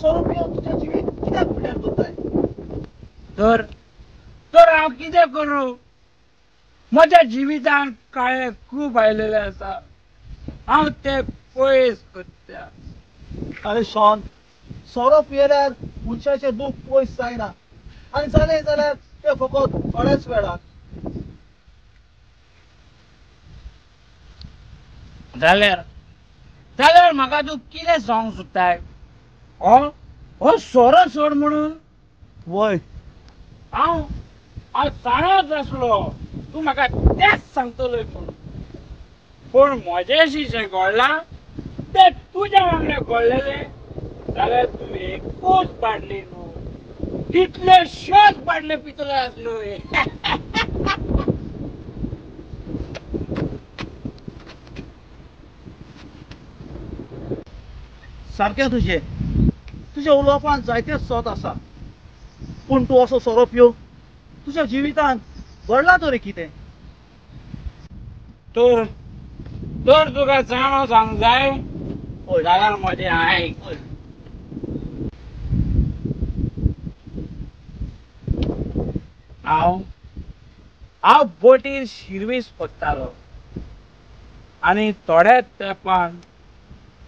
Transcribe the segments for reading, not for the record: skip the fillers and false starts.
सोरो पिवन तुजें जिवीत कित्याक पिड्ड्यार करताय? तर तर हांव कितें करूं? म्हज्या जिवितान काळे खूब आयलेले आसा, हांव ते पयस करता. अरे शॉन, सोरो पियेल्यार मनशाचें दूख पयस जायना, आनी जालें जाल्यार तें फकत थोड्याच वेळाक. जाल्यार जाल्यार म्हाका तूं कितें सांगूंक सोदताय? हो सोरो सोड म्हणून? वय. हांव हांव जाणाच आसलो तूं म्हाका तेंच सांगतलोय म्हणून, पूण म्हजेशी जें घडलां तें तुज्या वांगडा घडलेलें जाल्यार तूं एकूच बाडली न्हू, कितलेश्योच बाडले पितलो आसलो. सारकें तुजें, तुज्या उलोवपान जायतें सत आसा, पूण तूं असो सोरो पिवन तुज्या जिवितान घडलां तरी कितें? तर तर तुका जाणो सांग जाय जाल्यार म्हजें आयक. हांव हांव बोटीर शिरवीस करतालो आनी थोड्याच तेंपान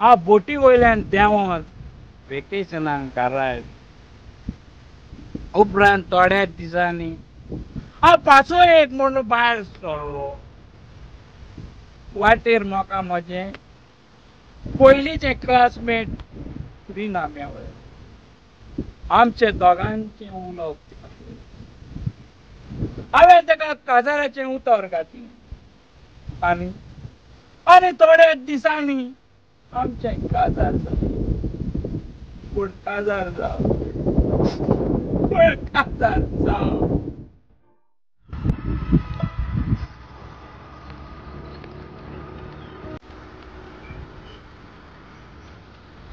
हांव बोटी वयल्यान देंवोन वेकेशनाक घरा आयलो. उपरांत थोड्याच दिसांनी हांव पासो एक म्हणून भायर सरलो. वाटेर म्हाका म्हजें पयलींचें क्लासमेट रिना मेवळें. आमचे दोगांचें उलोवप हांवें ताका काजाराचें उतर घातलें आनी आनी थोड्या दिसांनी आमचें काजार जालें. पूण काजार जावं, पूण काजार जावं.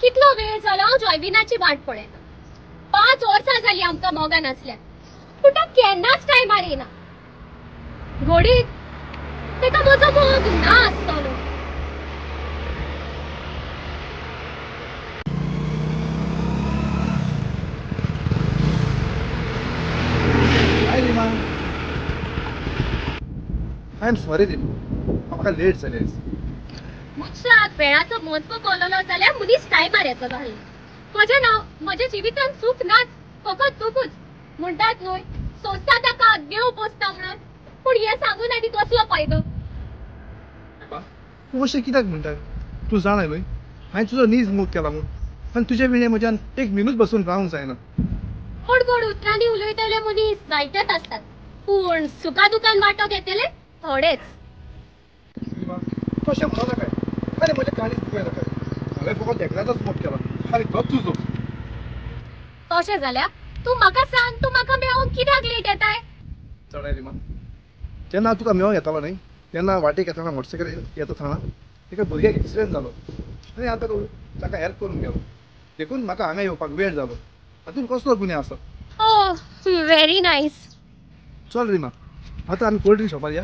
कितलो वेळ जालो हांव जॉयविनाची वाट पळयता. 5 वर्सां जाली आमकां मोगान आसल्यार, पूण तो केन्नाच टायमार येना. घोडीत ताका म्हजो मोग ना आसतलो. Hi Rima, I am sorry Rima, म्हाका लेट जालें. मनशाक वेळाचो म्हत्व कळलो जाल्यार मनीस टायमार येतलो. म्हजें नांव म्हज्या जिवितान सूख नाच, फकत दुखूच. म्हणटात न्हय सोंसता ताका देव पोसता म्हणून, पूण हें सांगून आनी कसलो फायदो? तूं अशें कित्याक म्हणटा? तूं जाणा न्हय हांवें तुजो नीज मोग केला म्हूण, आनी तुजे विणें म्हज्यान एक मिनूच बसून रावंक जायना. गोड गोड उतरांनी उलयतले मनीस जायतेच आसतात, पूण सुखा दुखान वांटो घेतले थोडेच. तूं अशें म्हणो नाका आनी म्हजें काणीच दुखय नाका. हांवें फकत एकल्याचोच मोग केला आनी तोच तुजो. तशें जाल्यार तूं म्हाका सांग, तूं म्हाका मेळोवंक कित्याक लेट येताय? चड रिमा, जेन्ना तुका मेळोवंक येतालो न्हय तेन्ना वाटेक येतना मोटरसायकल येता थंय एका भुरग्याक एक्सिडंट जालो आनी हांव ताका हेल्प करूंक गेलो, देखून म्हाका हांगा येवपाक वेळ जालो. हातूंत कसलो गुन्यांव आसा? ओह, व्हेरी नायस. चल रिमा, आतां आमी कोल्ड ड्रिंक शॉपार या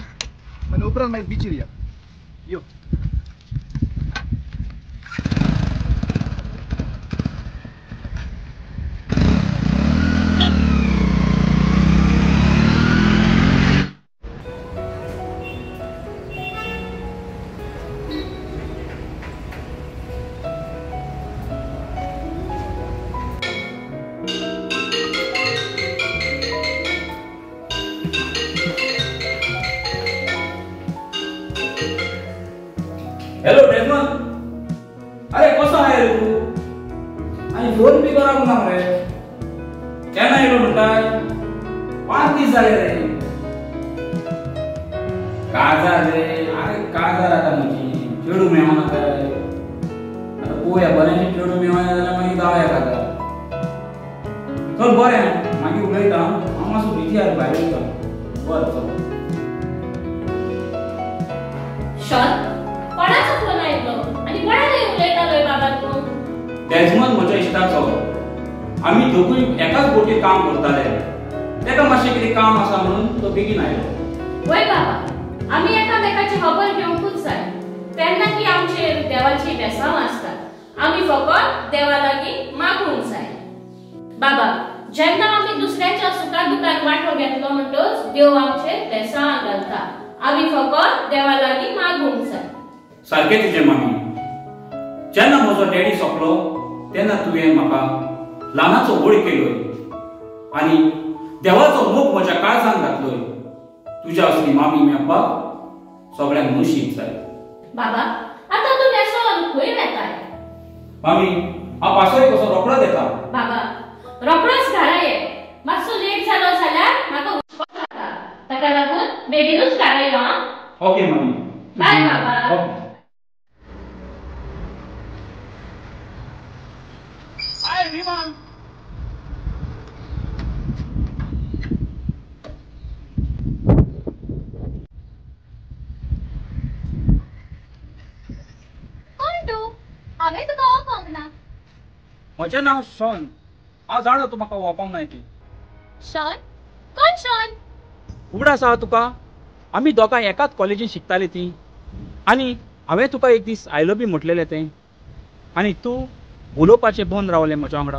आनी उपरांत मागीर बिचीर या. यो. हॅलो डेजमन, अरे कसो आहाय रे तूं? आनी फोन बी करप ना मरे. केन्ना येयलो म्हणटाय? 5 दीस जाले रे. काजार रे, अरे काजार आतां म्हजी चेडूं मेळना काय? आतां पळोवया, बऱ्याचें चेडूं मेळना जाल्यार मागीर जावया काजार. चल बरें, मागीर उलयता. हांव मातसो बिजी आसा, भायर वयता. बरें चल. शॉन, कोणाचो फोन आयलो आनी कोणा उलयतालोय बाबा तूं? डेजमन म्हज्या इश्टाचो. आमी दोगूय एकाच बोटीर काम करताले. ताका मातशें कितें काम आसा म्हणून तो बेगीन आयलो. वय बाबा, आमी एकामेकाची खबर घेवंकूच जाय. तेन्ना की आमचेर देवाची बेसांव आसतात आमी फकत देवा लागीं मागूंक जाय. बाबा, जेन्ना आमी दुसऱ्याच्या सुखा दुखान वांटो घेतलो म्हणटच देव आमचे बेसां घालता. आमी फकत देवा लागीं मागूंक जाय. सारकें तुजें मामी. जेन्ना म्हजो डॅडी सोंपलो तेन्ना तुवें म्हाका ल्हानाचो व्हड केलोय आनी देवाचो मोग म्हज्या काळजान घातलोय. तुज्या असली मामी मेळपाक सगळ्यांक नशीब जाय. बाबा, आतां तूं न्हेसोन खंय वेताय? मामी, हांव पासय कसो रोकडोच येता. बाबा, रोकडोच घरा ये. मातसो लेट जालो जाल्यार म्हाका हुस्को जाता. ताका लागून बेगीनूच घरा यो. ओके मामी. बाय बाबा. हाय रिमा. कोण तूं? हांवें तुका वळखूंक ना. म्हजें नांव शॉन. हांव जाणा तूं म्हाका वळखूंक नाय ती. शॉन? कोण शॉन? उगडास आसा तुका, आमी दोगांय एकाच कॉलेजीन शिकताली ती, आनी हांवें तुका एक दीस I love you म्हटलेलें तें, आनी तूं उलोवपाचें बंद रावलें म्हज्या वांगडा.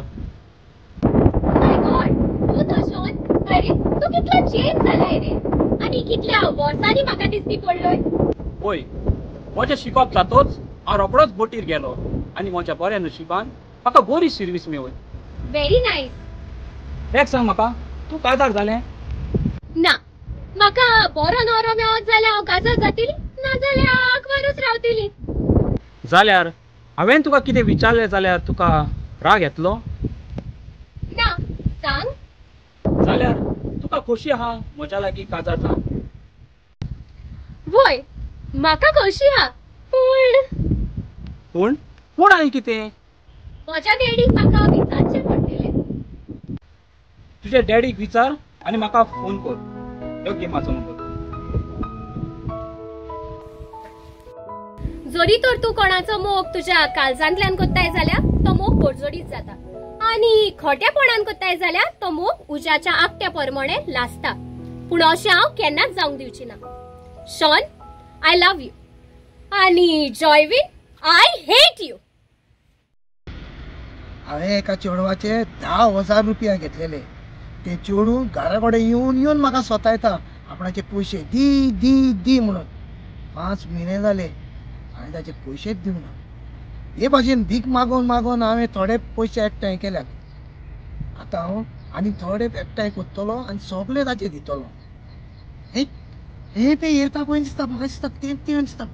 माय गॉड, तूं तो शॉन? अरे तूं कितलो चेंज जालाय रे, आनी कितल्या वर्सांनी म्हाका दिसती पडलोय. पळय, म्हजें शिकप जातोच हांव रोकडोच बोटीर गेलो आनी म्हज्या बऱ्या नशिबान म्हाका बरी सर्वीस मेळ्ळी. Very nice. एक सांग म्हाका, तूं काजार जालें? ना, म्हाका बरो न्हवरो मेळत जाल्यार हांव काजार जातली, ना जाल्यार आंकवारूच रावतली. जाल्यार हांवें तुका कितें विचारलें जाल्यार तुका राग येतलो? ना, सांग. जाल्यार तुका खोशी आहा म्हज्या लागीं काजार जावन? वय, म्हाका खोशी आहा. पूण पूण पूण आनी कितें? म्हज्या डॅडीक म्हाका विचारचें पडटलें. तुज्या डॅडीक विचार आनी म्हाका फोन कर. यो घे म्हाजो नंबर. जरी तर तूं कोणाचो मोग तुज्या काळजांतल्यान कोत्ताय जाल्यार तो मोग पोटजोडीत जाता, आनी खोट्यापणान कोत्ताय जाल्यार तो मोग उज्याच्या आगट्या परमणे लासता. पूण अशें हांव केन्नाच जावंक दिवची ना. शॉन, I love you, आनी जॉयवीन, I hate you. हांवें एका चेडवाचे 10,000 रुपया घेतलेले. ते चेडूं घरा कडेन येवन येवन म्हाका सोतायता, आपणाचे पयशे दी दी दी म्हणून. 5 म्हयने जाले हांवें ताचे पयशेच दिवना. हे भाशेन भीक मागोवन मागोवन हांवें थोडे पयशे एकठांय केल्यात. आतां हांव आनी थोडे एकठांय करतलो आनी सगळे ताचे दितलो. हे ते येता पळय दिसता म्हाका, दिसता तें तें दिसता.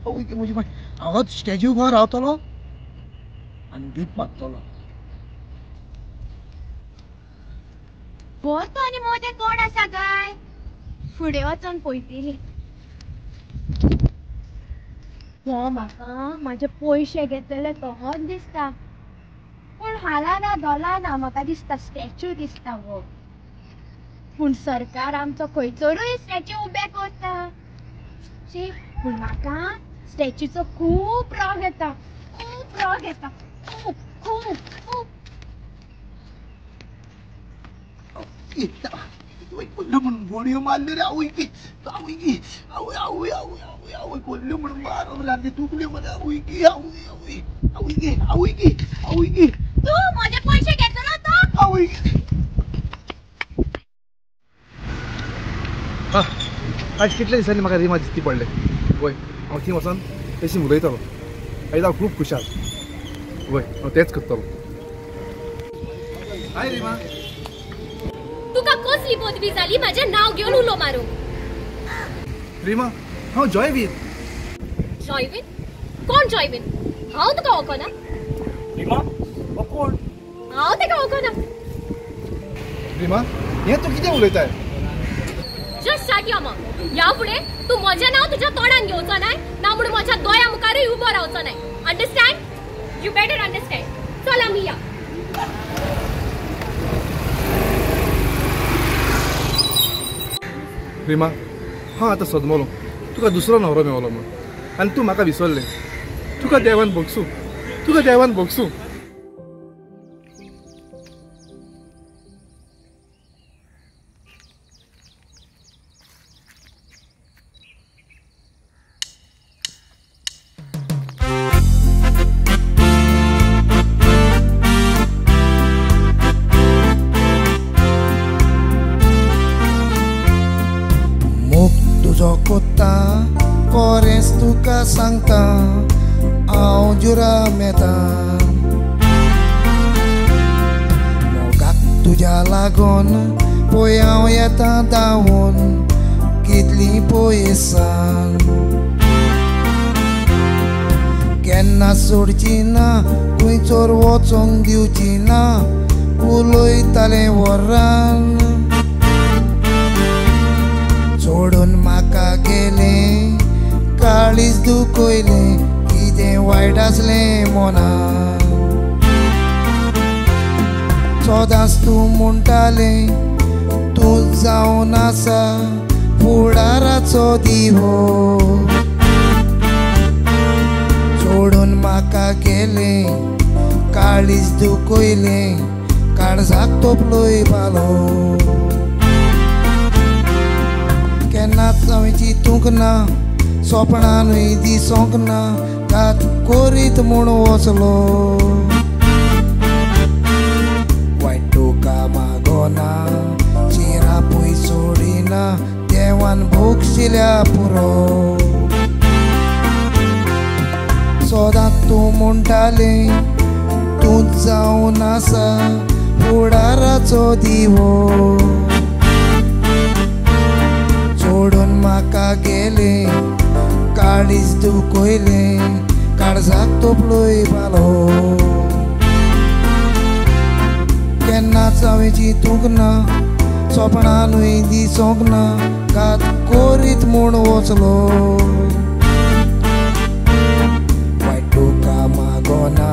म्हजी हांव स्टेजी उबो रावतलो आनी भीक मागतलो. बोतो आनी मोदें कोण आसा काय? फुडें वचोन पळयतली. हो म्हाका म्हाजे पयशे घेतलेले तोच दिसता, पूण हाला ना दोला ना. म्हाका दिसता स्टॅच्यू दिसता हो. पूण सरकार आमचो खंयसरूय स्टॅच्यू उबे करता. शी, पूण म्हाका स्टॅच्यूचो खूब राग येता, खूब राग येता, खूब खूब खूब. म्हणून गोळयो मारल्यो रे आवय की, आवय की, आवय आवय आवय आवय आवय कोल्ल्यो म्हणून मारून रांदे दुखल्यो मरे आवय की, आवय आवय आवय की, आवय की, आवय की. तूं म्हजे पयशे घेतलो तो? आवय की. आज कितल्या दिसांनी म्हाका रिमा दिसती पडलें. वय, हांव थंय वचोन तशी उलयतलो. आयज हांव खूब खुशाल. वय, हांव तेंच करतलो. हाय रिमा. तुका कसली पदवी जाली म्हाजें नांव घेवन उलो मारूंक? रिमा, हांव जॉयवीन. जॉयवीन? कोण जॉयवीन? हांव तुका वळखना. रिमा, हो कोण? हांव ताका वळखना. रिमा, हें तूं कितें उलयताय? Just shut your mouth. ह्या फुडें तूं म्हजें नांव तुज्या तोंडान घेवचो नाय, ना म्हणून म्हज्या दोळ्या मुखारूय उबो रावचो नाय. अंडरस्टँड? You better understand. चल आमी या. रिमा, हांव आतां सदमलो. तुका दुसरो न्हवरो मेवलो म्हूण, आनी तूं म्हाका विसरलें. तुका देवान भोगसूं, तुका देवान भोगसूं. सांगता, कोरेंच तुका सांगता, हांव जुरामेता. मोगाक तुज्या लागून पळय हांव येता धांवून कितली पयसान. केन्ना सोडची ना, खंय चोर वचोंक दिवची ना, उलयतालें वरान. सोडून म्हाका गेलें, काळीज दुखयलें, कितें वायट आसलें मनान. सदांच तूं म्हणटालें तूं जावन आसा फुडाराचो दिवो. सोडून म्हाका गेलें, काळीज दुखयलें, काळजाक तोपलोय पालो. केन्नाच हांवें चिंतूंक ना, सोपणानूय दिसोंक ना, घात करीत म्हूण वचलो. वायट तुका मागोना, चिरापूय सोडिना, देवान भोगशिल्या पुरो. सदांच तूं म्हणटालें तूं जावन आसा फुडाराचो दिवो. सोडून म्हाका गेलें, काळीज दुखयलें, काळजाक तोपलोय पालो. केन्नाच हांवें चिंतूंक ना, सोपणानूय दिसोंक ना, घात करीत म्हूण वचलो. वायट तुका मागोना,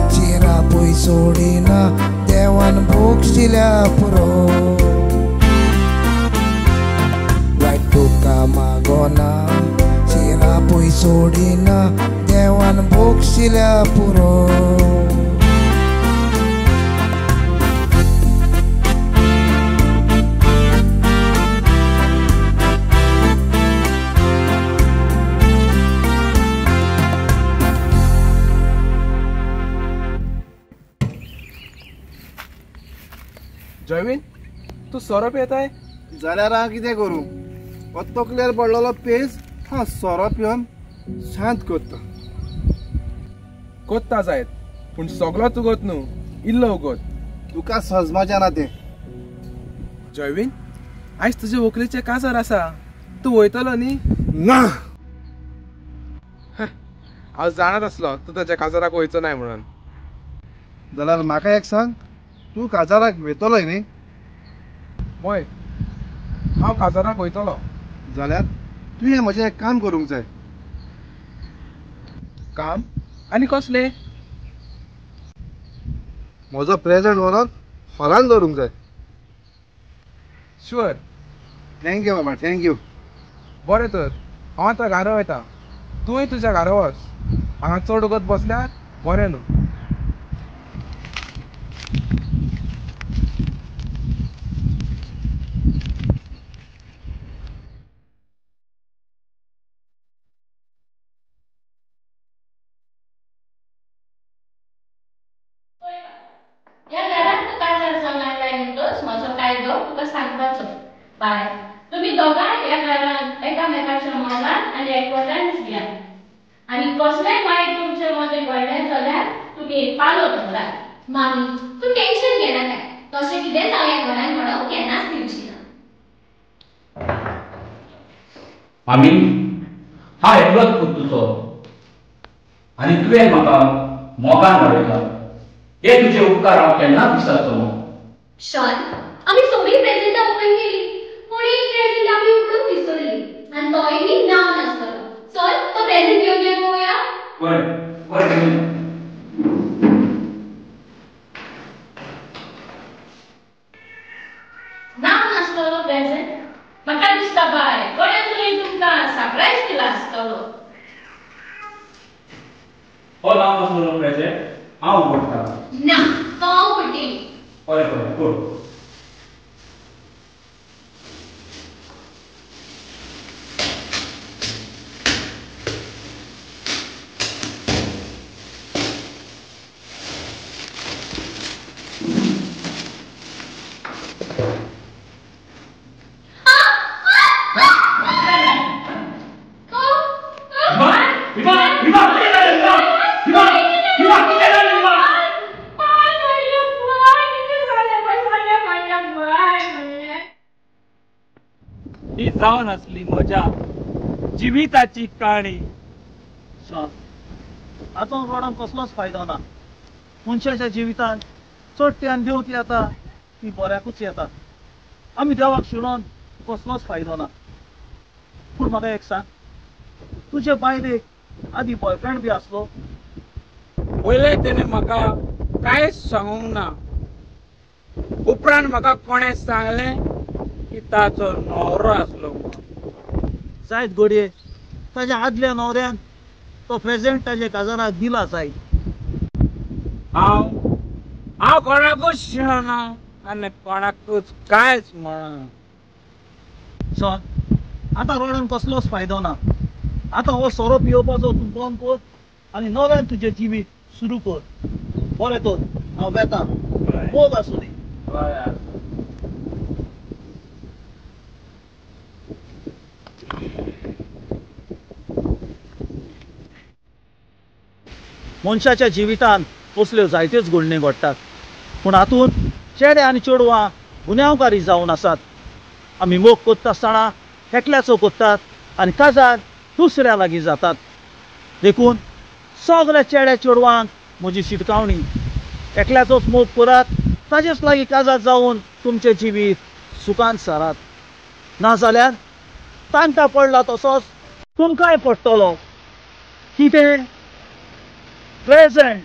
चिरापूय सोडिना, देवान भोगशिल्या पुरो. वायट तुका मागोना, चिरापूय सोडिना, देवान भोगशिल्या पुरो. जयवीन, तूं सोरो पियेताय जाल्यार हांव कितें करूं? हो तकलेर पडलेलो पेज हांव सोरो पिवन शांत करता. कोत्ता जायत, पूण सगळोच उगत न्हू, इल्लो उगत. तुका सजमाचें ना तें. जयवीन, आयज तुजे व्हंकलेचें काजार आसा, तूं वयतलो न्ही? ना. हांव जाणात आसलो तूं ताच्या काजाराक वयचो नाय म्हणून. जाल्यार म्हाका एक सांग, तूं काजाराक वयतलोय न्ही? वय, हांव काजाराक वयतलो. जाल्यार तुवें म्हजें एक काम करूंक जाय. काम? आनी कसलें? म्हजो प्रेजेंट व्हरोन हॉलान दवरूंक जाय. शुअर. Thank you बाबा, thank you. बरें तर, हांव आतां घरा वयता, तूंय तुज्या घरा वच. हांगा चड वगत बसल्यार बरें न्हू. ह्या घरांत तूं काजार जावन आयलाय म्हणटच म्हजो कायदो तुका सांगपाचो. बाय, तुमी दोगांय ह्या घरांत एकामेकाच्या मोगान आनी एकवटान जियात, आनी कसलेंय वायट तुमचे मदें घडलें जाल्यार तुमी पालो धरात. मामी, तूं टेन्शन घेनाका, तशें कितेंच हांव ह्या घरांत घडोवंक केन्नाच दिवची ना. मामी, हांव एकलोच पूत तुजो आनी तुवें म्हाका मोगान वाडयला. हे तुजे उपकार हांव केन्नाच विसरचो ना. शॉन, आमी सगळीं प्रेजेंटां ओपन केली, पूण एक प्रेजेंट आमी उगडूंक विसरली आनी तोय बी नांव नासतलो. चल, तो प्रेजेंट घेवन यो पळोवया. बरें बरें, घेवन यो. नांव नासतलो प्रेजेंट? म्हाका दिसता बाय, कोणें तरी तुमकां सरप्रायज दिला आसतलो. हो नांव नासतलो प्रेजेंट हांव उगडटा. ना, तो हांव उगडटली. बरें बरें, उगड. जावन आसली म्हज्या जिविताची काणी. आतां रडोन कसलोच फायदो ना. मनशाच्या जिवितांत चडटी आनी देंवती येता ती बऱ्याकूच येता. आमी देवाक शिणोन कसलोच फायदो ना. पूण म्हाका एक सांग, तुजे बायलेक आदी बॉयफ्रेंड बी आसलो? पयलें तेणें म्हाका कांयच सांगूंक ना. उपरांत म्हाका कोणें सांगलें की ताचो न्हवरो आसलो. जायत घडये ताज्या आदल्या न्हवऱ्यान तो प्रेजेंट ताज्या काजाराक दिला जायत. हांव हांव कोणाकूच शिणना आनी कोणाकूच कांयच म्हणना. सर आतां रडून कसलोच फायदो ना. आतां हो सोरो पियोवपाचो तूं बंद कर आनी नव्यान तुजें जिवीत सुरू कर. बरें तर हांव वेता. मोग आसूं दी. मनशाच्या जिवितांत असल्यो जायत्योच घडणी घडटात, पूण हातूंत चेडे आनी चेडवां गुन्यांवकारी जावन आसात. आमी मोग करता आसतना एकल्याचो करतात आनी काजार दुसऱ्या लागीं जातात. देखून सगळ्या चेड्या चेडवांक म्हजी शिटकावणी, एकल्याचोच मोग करात, ताजेच लागीं काजार जावन तुमचें जिवीत सुखान सारात. नाजाल्यार तांकां पडला तसोच तुमकांय पडटलो. कितें प्रेजेंट.